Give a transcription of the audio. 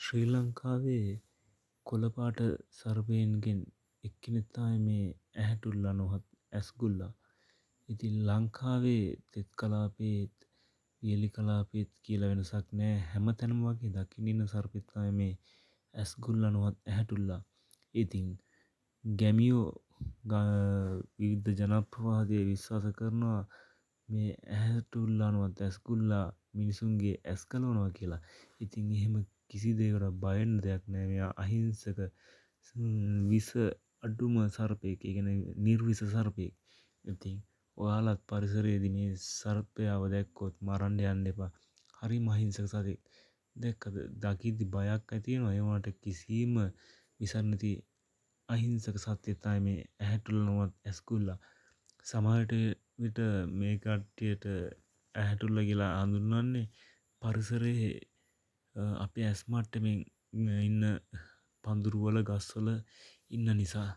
ශ්‍රී ලංකාවේ කොළ පාට සර්පයන්ගෙන් එක්කෙනෙක් තමයි මේ ඇහැටුල්ලා නොහත් ඇස්ගුල්ලා. ඉතින් ලංකාවේ තෙත් කලාපයේත් වියලි කලාපයේත් කියලා වෙනසක් නෑ. හැම තැනම වගේ දකින්න ඉන්න සර්පෙක් තමයි මේ ඇස්ගුල්ලා නොහත් ඇහැටුල්ලා. ඉතින් ගැමියෝ විවිධ ජනප්‍රවාදයේ විශ්වාස කරනවා මේ ඇහැටුල්ලා නොහත් ඇස්ගුල්ලා මිනිසුන්ගේ ඇස් ගලවනවා කියලා. ඉතින් එහෙම කිසි දෙයකට බය වෙන්න දෙයක් නෑ. මෙයා අහිංසක විස අඩුම සර්පයෙක්. ඒ කියන්නේ නිර්විස සර්පයෙක්. ඉතින් ඔයාලත් පරිසරයේදී මේ සර්පයාව දැක්කොත් මරන්න යන්න එපා. හරිම අහිංසක සතෙක්. දැක්කද, දකිද්දි බයක් ඇති වෙනවා. ඒ වුණාට කිසිම විසක් නැති අහිංසක සතෙක් තමයි මේ ඇහැටුල්ලා නොවත් ඇස්ගුල්ලා. සමහර විට මේ කට්ටියට ඇහැටුල්ලා කියලා හඳුන්වන්නේ පරිසරයේ අපේ ඇස් මට්ටමින් ඉන්න පඳුරු වල ගස්වල ඉන්න නිසා.